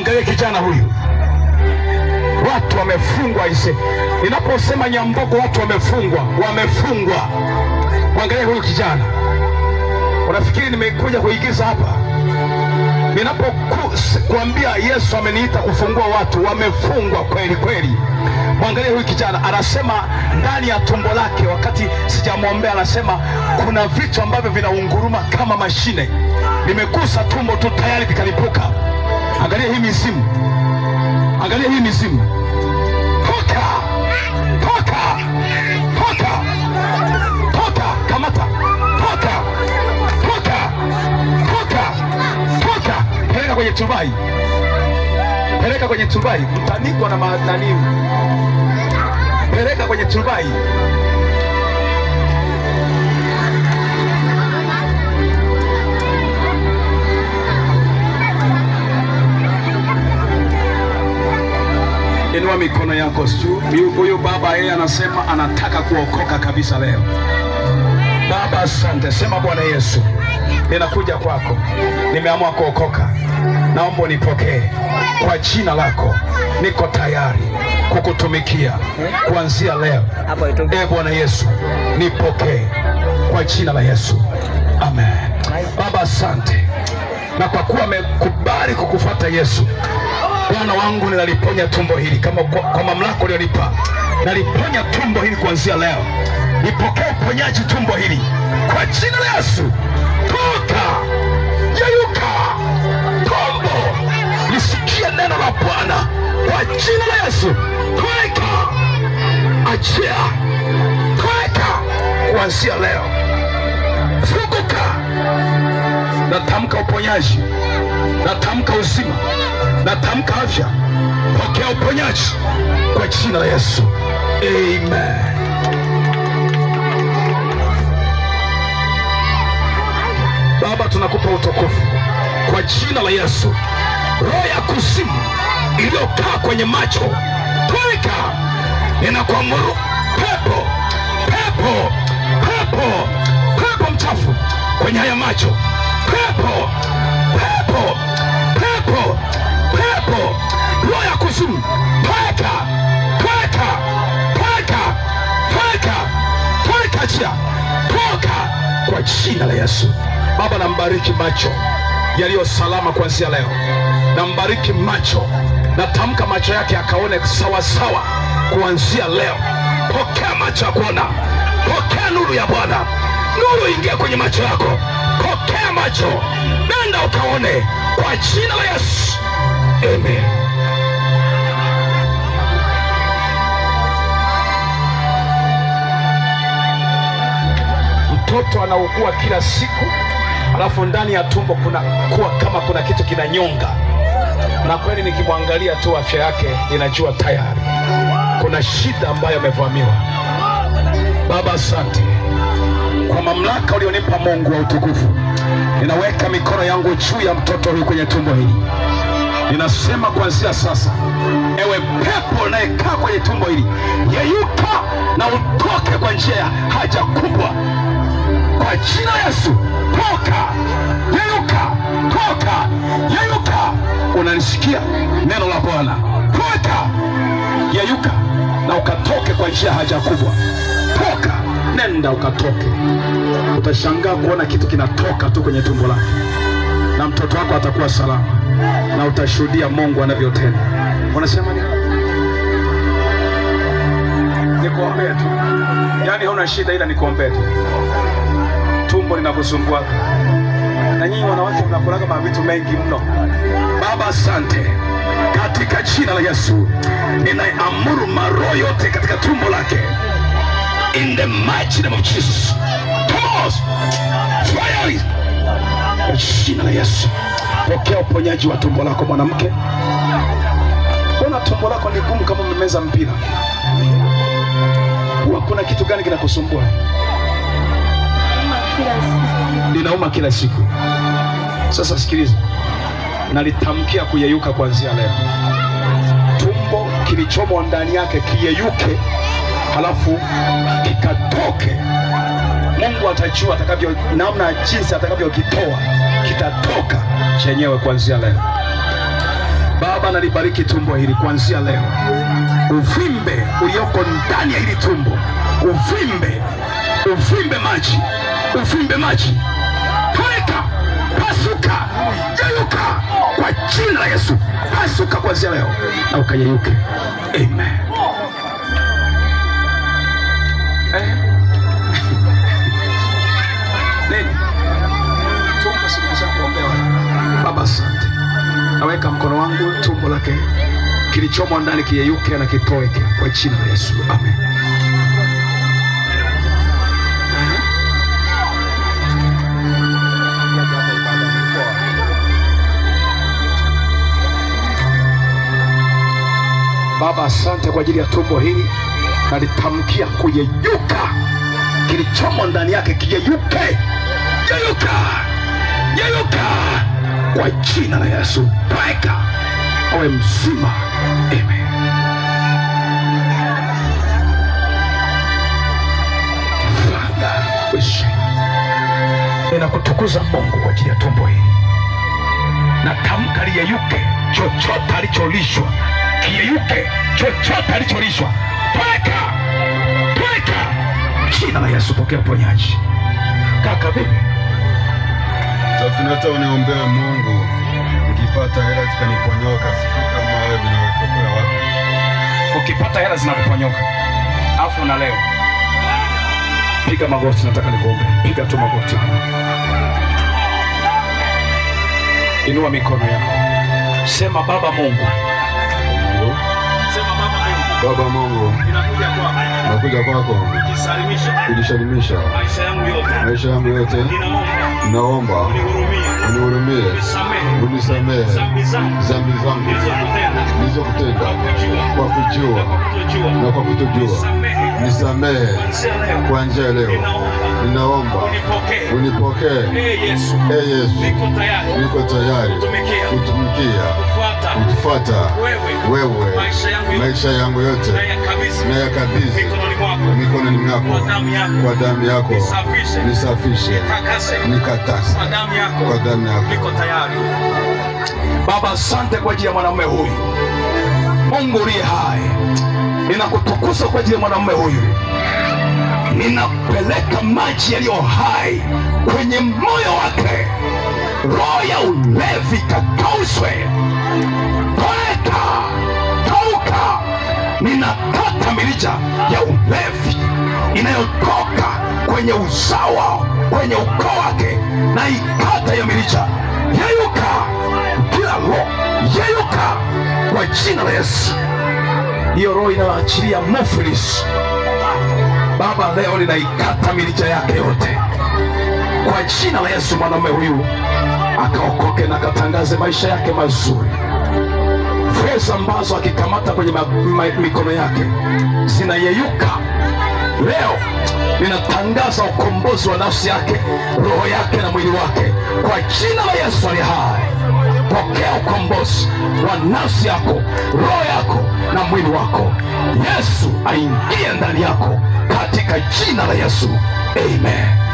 Mwangalie kijana huyu, watu wamefungwa ise. Ninaposema Nyambogo, watu wamefungwa, wamefungwa. Mwangalie huyu kijana, unafikiri nimekuja kuigiza hapa? Ninapokuambia Yesu ameniita kufungua watu, wamefungwa kweli kweli. Mwangalie huyu kijana, anasema ndani ya tumbo lake, wakati sijamwombea, anasema kuna vitu ambavyo vinaunguruma kama mashine. Nimegusa tumbo tu tayari vikalipuka. Angalia hii mizimu, angalia hii mizimu. Toka, toka, toka, toka, kamata, toka, toka, toka, toka, peleka kwenye turubai, peleka kwenye turubai, mtanikwa na nani, peleka kwenye turubai. Inua mikono yako juu. Huyu baba yeye anasema anataka kuokoka kabisa leo. Baba asante, sema Bwana Yesu, ninakuja kwako, nimeamua kuokoka, naomba unipokee kwa jina lako, niko tayari kukutumikia kuanzia leo. E Bwana Yesu, nipokee kwa jina la Yesu, amen. Baba asante, na kwa kuwa amekubali kukufuata Yesu, Bwana wangu, ninaliponya tumbo hili kama kwa mamlaka ulionipa, naliponya tumbo hili kuanzia leo. Nipokee uponyaji tumbo hili kwa jina la Yesu. Toka, yeyuka, tumbo lisikie neno la Bwana kwa jina la Yesu. Toka, achia, toka kuanzia leo, funguka. Natamka uponyaji, natamka uzima, natamka afya. Pokea uponyaji kwa jina la Yesu, amen. Baba, tunakupa utukufu kwa jina la Yesu. Roho ya kuzimu iliyokaa kwenye macho, toka! Ninakuamuru pepo, pepo, pepo, pepo mchafu kwenye haya macho, pepo, pepo, pepo, pepo, roho ya kuzimu, toka, toka, toka, toka, toka, chia, toka kwa jina la Yesu. Baba, nambariki macho yaliyo salama kuanzia leo, nambariki macho, natamka macho yake akaone sawa sawa kuanzia leo. Pokea macho ya kuona, pokea nuru ya Bwana, nuru ingia kwenye macho yako, pokea macho, nenda ukaone kwa jina la Yesu, amen. Mtoto anaugua kila siku, alafu ndani ya tumbo kuna kuwa kama kuna kitu kinanyonga, na kweli nikimwangalia tu afya yake ninajua tayari kuna shida ambayo amevamiwa. Baba, asante kwa mamlaka ulionipa Mungu wa utukufu. Ninaweka mikono yangu juu ya mtoto huyu kwenye tumbo hili, ninasema kuanzia sasa, ewe pepo unayekaa kwenye tumbo hili, yeyuka na utoke kwa njia ya haja kubwa kwa jina la Yesu. Toka, yeyuka, toka, yeyuka. Unanisikia neno la Bwana? Toka, yeyuka na ukatoke kwa njia haja kubwa. Toka, nenda ukatoke. Utashangaa kuona kitu kinatoka tu kwenye tumbo lake, na mtoto wako atakuwa salama, na utashuhudia Mungu anavyotenda. Unasema nini? Nikuombee tu, yaani hauna shida, ila nikuombee tu. Tumbo linakusumbua, na nyinyi wanawake mnakulaga mavitu mengi mno. Baba, asante katika jina la Yesu, ninaamuru maroho yote katika tumbo lake, in the mighty name of Jesus. Come on, fire! Kwa jina la Yesu, pokea uponyaji wa tumbo lako mwanamke. Mbona tumbo lako ni gumu kama umemeza mpira? Huwa kuna kitu gani kinakusumbua? Linauma kila siku. Sasa sikiliza, nalitamkia kuyeyuka kuanzia leo. Tumbo kilichomo ndani yake kiyeyuke, halafu kikatoke. Mungu atajua atakavyo, namna jinsi atakavyokitoa, kitatoka chenyewe kuanzia leo. Baba, nalibariki tumbo hili kuanzia leo. Uvimbe ulioko ndani ya hili tumbo, uvimbe, uvimbe maji, uvimbe maji, toeka, pasuka, yeyuka kwa jina la Yesu, pasuka kuanzia leo na ukayeyuke. Amen. Eh? Nini? Tumbo siku kuombewa. Baba, asante. Naweka mkono wangu tumbo lake, kilichomo ndani kiyeyuke na kitoweke kwa jina la Yesu. Amen. Baba, asante kwa ajili ya tumbo hili, nalitamkia kuyeyuka, kilichomo ndani yake kiyeyuke, yeyuka, yeyuka kwa jina la Yesu. Toeka, awe mzima. Amen. Father, we say, ninakutukuza Mungu kwa ajili ya tumbo hili. Natamka liyeyuke, chochote alicholishwa kiyeyuke, chochote alicholishwa toeka, toeka, jina la Yesu. Pokea uponyaji. Kaka, vipi? Safinata, uniombea Mungu, nikipata hela zikaniponyoka, sijui kama wewe vinatokea wapi. Ukipata hela zinakuponyoka, afu na leo piga magoti, nataka nikuombe. Piga tu magoti, inua mikono yako, sema Baba Mungu, Mungu, sema Baba Mungu, Baba Mungu, ninakuja kwako nakuja kwako kujisalimisha kujisalimisha maisha yangu yote, maisha yangu yote, ninaomba naomba unihurumie, unihurumie, unisamehe unisamehe dhambi zangu dhambi zangu nilizokutenda nilizokutenda kwa kujua kwa kujua na kwa kutojua, na kwa kutojua, nisamehe nisamehe kuanzia leo, kuanzia leo. ninaomba Ninaomba unipokee. unipokee. Ee Yesu, Ee Yesu, niko tayari niko tayari kutumikia, kutumikia, kufuata kukufuata wewe wewe maisha yangu yote maisha yangu yote, na yakabidhi na yakabidhi mikononi mwako mikononi kwa mwako, damu yako, kwa damu yako nisafishe, nisafishe, nitakase nikatase kwa damu yako, kwa damu yako. niko tayari. Baba, asante kwa ajili ya mwanamume huyu. Mungu uliye hai, ninakutukuza kwa ajili ya mwanamume huyu. Ninapeleka maji yaliyo hai kwenye moyo wake, roho ya ulevi kakaushwe, toeka, kauka. Ninakata mirija ya ulevi inayotoka kwenye uzawa, kwenye ukoo wake, na ikata hiyo mirija. Yeyuka kila roho, yeyuka kwa jina la Yesu. Hiyo roho inayoachilia muflis, Baba, leo ninaikata mirija yake yote kwa jina la Yesu. Mwanamume huyu akaokoke na akatangaze maisha yake mazuri. Fedha ambazo akikamata kwenye mikono yake zinayeyuka. Leo ninatangaza ukombozi wa nafsi yake, roho yake na mwili wake kwa jina la Yesu aliye hai. Pokea ukombozi wa nafsi yako, roho yako na mwili wako. Yesu aingie ndani yako katika jina la Yesu, amen.